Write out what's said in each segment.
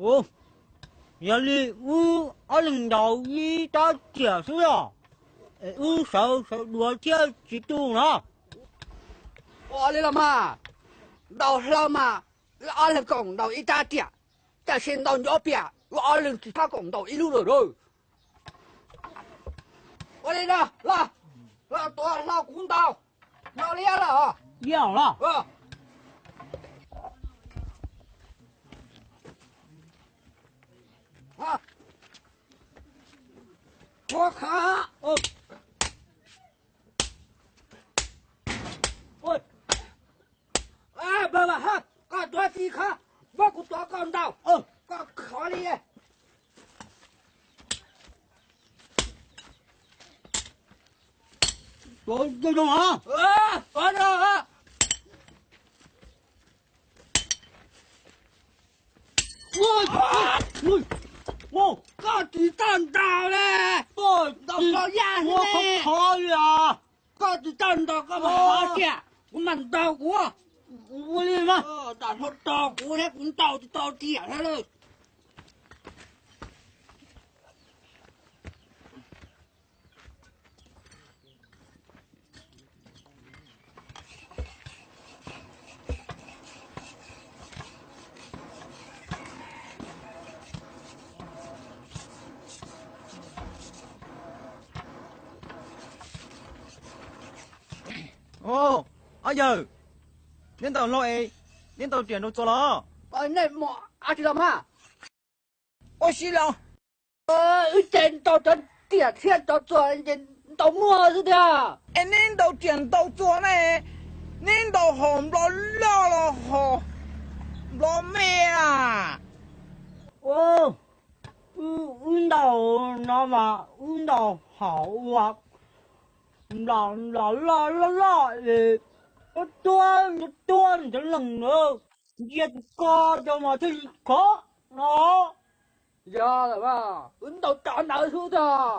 Ua, yog li wb ob leeg ntaus ib rab riam xwb los, es wb sawv sawv duav thiab tsis tu no. Ua li los mas, ntaus hlau mas, wb ob leeg koom ntaus ib rab riam, tab sis ntaus ncuav piam wb ob leeg tsis txhob koom ntaus ib lub lawm lauj. Ua li no, los, los tuav hlau kuv ntaus, ntaus li los. Yog los. Ua, koj tuav tsis khov, muab kuv tuav koj ntaus, koj khov li. Koj tsis tau ntaus li, ntaus koj yaj li. Koj tsis tau ntaus koj mas hov tiag, kuv mam ntaus kuv. Ua li mas, ntaus hlo tos kuv thiab, kuv ntaus tsis tau tiag thiab lawm. Ob yawg, neb ntaus hlau es neb ntaus riam ntaus txuas los? Nej muaj dab tsi los mas? Ua si los? Wb ces ntaus cov riam thiab cov txuas ces ntaus muaj xwb tiag. Es neb ntaus riam ntaus txuas ne, neb ntaus hom nplov loj los hom nplov me a? Wb ntaus no mas wb ntaus hom ua nplov loj loj loj es tuab tuab cov leeg na, ntsia tus ko rau mas thiaj li khov no. Yog lawm, wb ntaus cov ntawd xwb tiag.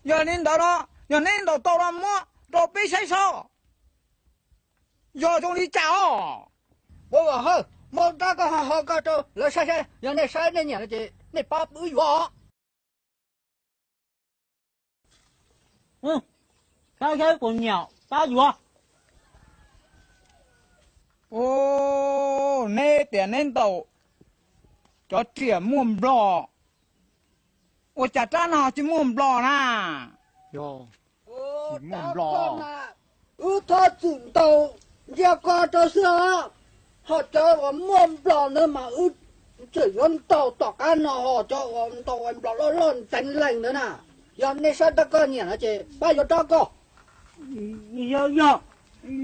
Yog li ntawd no, yog neb ntaus tau no muab rau peb saib seb yog zoo li cas os. Ua, hawj, muab rab koj ho ho koj rau lawv saib saib, yog nej saib nej nyiam no ces nej pab wb yuav os. Saib saib puas nyiam pab yuav. Neb tias neb ntaus cov riam muaj nplog, ua cas rab no tsis muaj nplog na? Wb txhob txwm ntaus ntsia ko rau xwb os. Ho cov uas muaj nplog ntawd mas wb tseem yuav ntaus tom qab no, ho cov uas ntaus nplog loj loj ntxeev lees ntawd na. Yog nej saib rab koj nyiam no ces pab yuav rab koj. Yog, yog,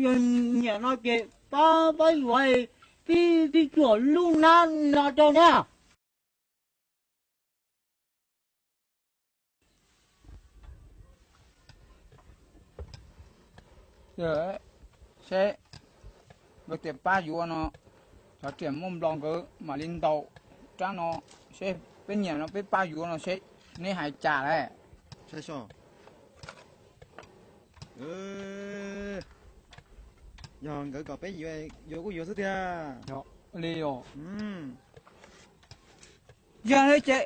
yog nyiam no ces pab, pab yuav, pib, pib tsuam lub nab no rau na. Seb, lawv tias pab yuav no, cov riam muaj nplog nkawd mam li ntaus rab no, seb peb nyiam no peb pab yuav no seb neb hais cas lawm. Yog nkawd kom peb yuav, yuav kuj yuav xwb tiag. Li os. Yog li ces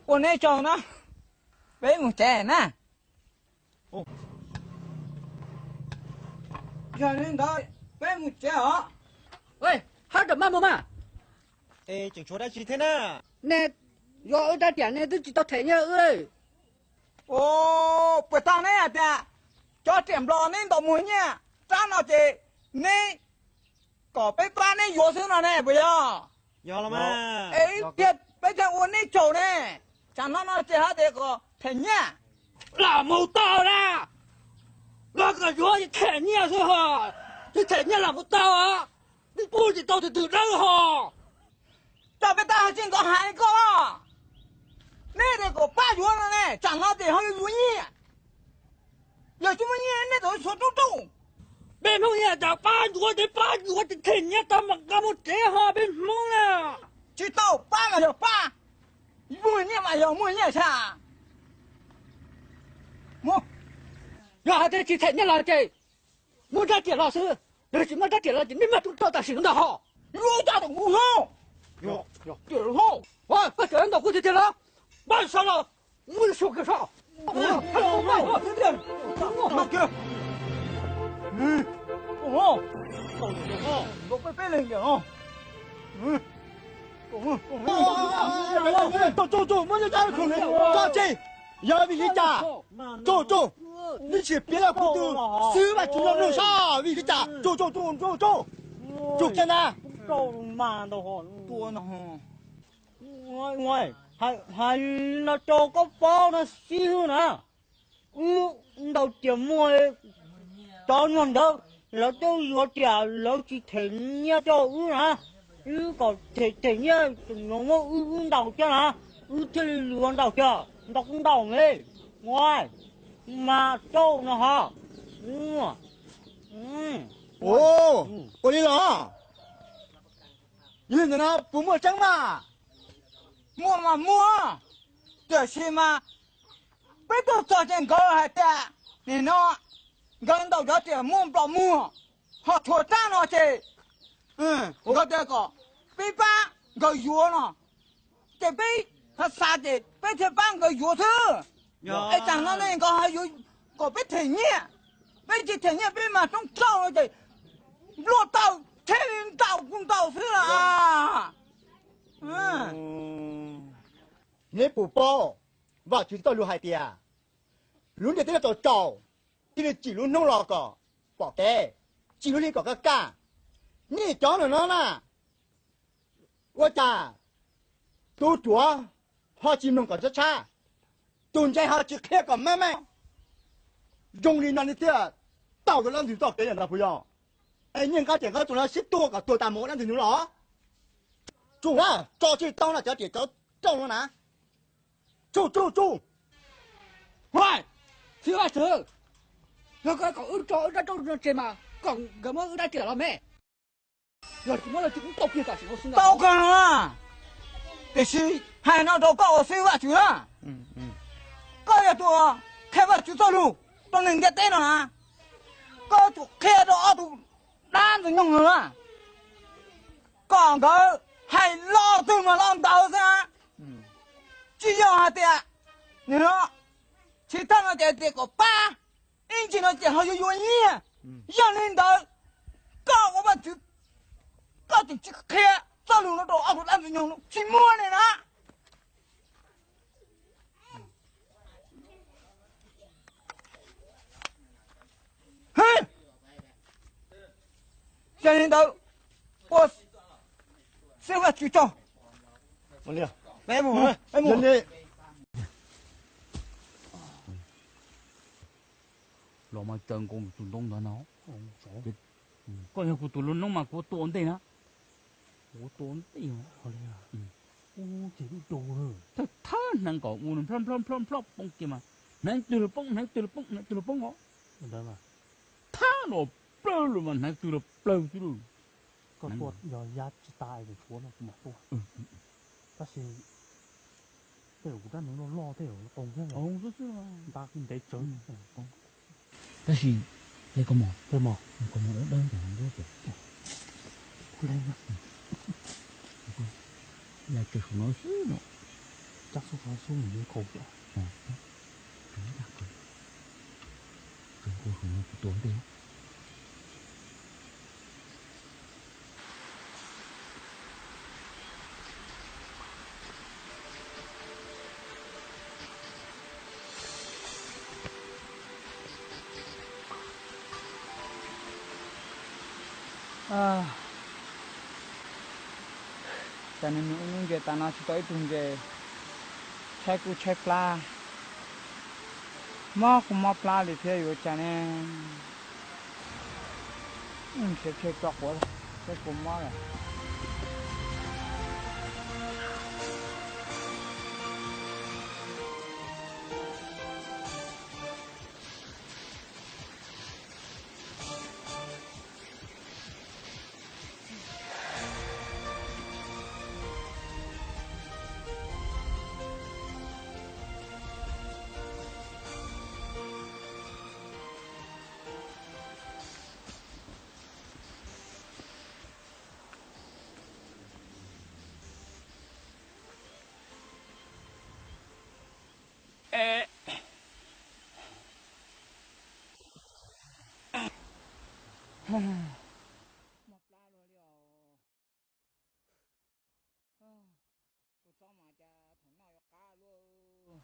ua neb tsaug na, peb mus tsev na. Yog li ntawd peb mus tsev os. Hab, rov maj mus mas. Es tseem tshuav dab tsi thiab na? Nej yuav wb rab riam nej twb tsis tau them nyiaj wb. Puas tag neb hais tias cov riam nplog neb ntaus muag nyiaj, rab no ces neb kom peb pab neb yuav xwb no ne puas yog? Yog los mas. Es ib pliag peb thiaj ua neb tsaug ne. Tsam no no ces hais tias kom them nyiaj. Lam mus tau na. Los kom yuav tsis them nyiaj xwb ho. Tsis them nyiaj lam mus tau. Neb pub tsis tau tus twg dawb ho. Coj peb tab hais tsis ntxov hais li koj. Neb tias kom pab yuav no ne, tsam no ces ho yuav yuav nyiaj. Yog tsis muaj nyiaj neb tau xuav rub rub. Peb Hmoob nyiaj tas pab yuav ces pab yuav, tsis them nyiaj tau mas nqa mus tsev ho peb Hmoob na. Tsis tau, pab mas yog pab, muag nyiaj mas yog muag nyiaj sas. Yog hais tias tsis them nyiaj los ces muab rab riam los xwb, yog tsis muab rab riam los ces neb maj tub rau tam sim ntag ho. Yuav ua cas rau kuv no? Tias no, koj tseem ntaus kuv tiag tiag los? Npaj sawv los, muab sua kiag soj. Ntaus peb peb leeg tiag no. Tsuj, tsuj, muab nyob tsab tso tso, tso tseg. Yog vim li cas? Tsuj, tsuj, nej tsis piav rau kuv tus xib hwb Vaj Tswv no mloog saib vim li cas. Tsuj, tsuj, tsuj, tsuj, tsuj, tsuj kiag ntag. Hais no rau koj paub no xib hwb na, wb ntaus tias muaj cov nyuag ntawd, lawv twb yuav tias lawv tsis them nyiaj rau wb na, wb kom them them nyiaj, tseem yuav muab wb ntaus thiab na, wb thiaj li yuav ntaus thiab, ntaus kuj ntaus me. Ua mas rau no ho. Ua li los? Yog li ntawd no puas muaj tseeb mas? Muaj mas muaj, tiam sis mas peb tuaj txog ces nkawd hais tias nim no nkawd ntaus cov tias muaj nplom muag, ho tshuav rab no ces nkawd tias kom peb pab nkawd yuav no, ces peb xav ces peb thiaj pab nkawd yuav xwb. Es tsam no ne nkawd ho yuav kom peb them nyiaj, peb tsis them nyiaj peb mas roob rauj no ces npluaj taw thiaj li ntaus kuj ntaus xwb las. Neb puas paub Vaj Tswv txoj lus hais tias lub ntiaj teb no tsaus tsaus, thiaj li tsim lub hnub los kom pom kev, tsim lub hli kom kaj kaj. Nej cov no no na, ua cas tus ruam ho tsis mloog kom tshab tshab, tus ntse ho tsis qhia kom meej meej? Zoo li no nej thiaj tau cov dab ntxwg txoj kev yom, ntag puas yog? Es nyiaj nqab ces nqab tsuas no sib tua kom tuag tas mus ua dab ntxwg no los? Tsuj na, tso tseg tau na cov riam cov rauj no na. Tsuj, tsuj, tsuj. Huaj, xib hwb Vaj Tswv, yog koj kom wb tso wb rab rauj no tseg mas kom nkawd muab wb dab riam los me. Yog tsis muab los ces wb tau kiag tam sim no xwb ntag. Tau kawg no, tiam sis hais no rau koj ua xib hwb Vaj Tswv na, koj yog tus qhia Vaj Tswv txoj lus rau neeg ntiaj teb no na, koj yuav tsum qhia rau ob tug dab ntxwg nyoog no na, kom nkawd hais lo twg mas lo ntawd xwb na. Tsis yog hais tias nim no tsis thawj no ces tias kom pab, ib ntsis no ces ho yuav yuav nyiaj. Yog li ntawd, koj ua Vaj Tswv, koj tseem tsis qhia txoj lus no rau ob tug dab ntxwg nyoog no tsis muaj li na. Yog li ntawd, ua xib hwb Vaj Tswv tso. Los mas caw nkaus tus ntoo ntawd no. Koj yog kuv tus hluas noob mas kuv tua ua ntej na. Kuv tua ua ntej. Thawj thawj hneev kom ua nplhob nplhob nplhob nplhob poob kiag mas hneev twg los poob, hneev twg los poob, hneev twg los poob os. Thab los plawg los mas hneev twg los plawg xwb lauj. Koj tua yog ya tsis tas es tshuav no kuv mam tua. Tab sis tej zaum kuv rab hneev loj loj tej zaum qoo thiab. Nta ntev tsawv. Tab sis, le koj mos, koj mos dawb dawb ntawm no, ya tsawg saum no xwb no. Cab xub xov xub mus yuav khaus cov. Tsawg nkaus saum no kuv tua ntej. Cas nws mus ib hnub ntses tas no tsis tau ib tug ntses, tshaib kuj tshaib plab, mob kuj mob plab li thiab yuav cas ne. Siav tseg tso quav, tshaib kua mob lawm. Muaj plab luaj li os. Tus txob mas cas thaum noj yuav qab luaj.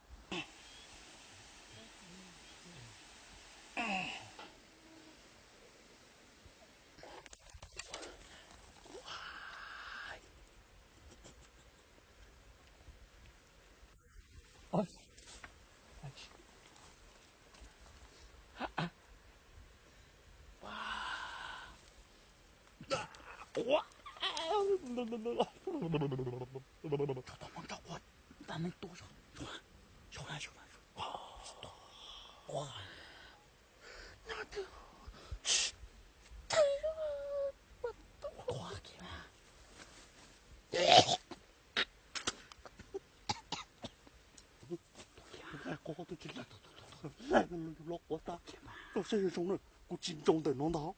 Kuv tsis ntsau ntawm no ntag.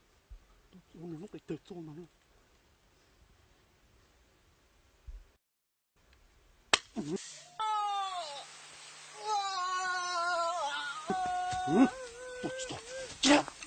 Tus ua nws lub qe tawg txuj ntag na. Tus tsis tau, cia.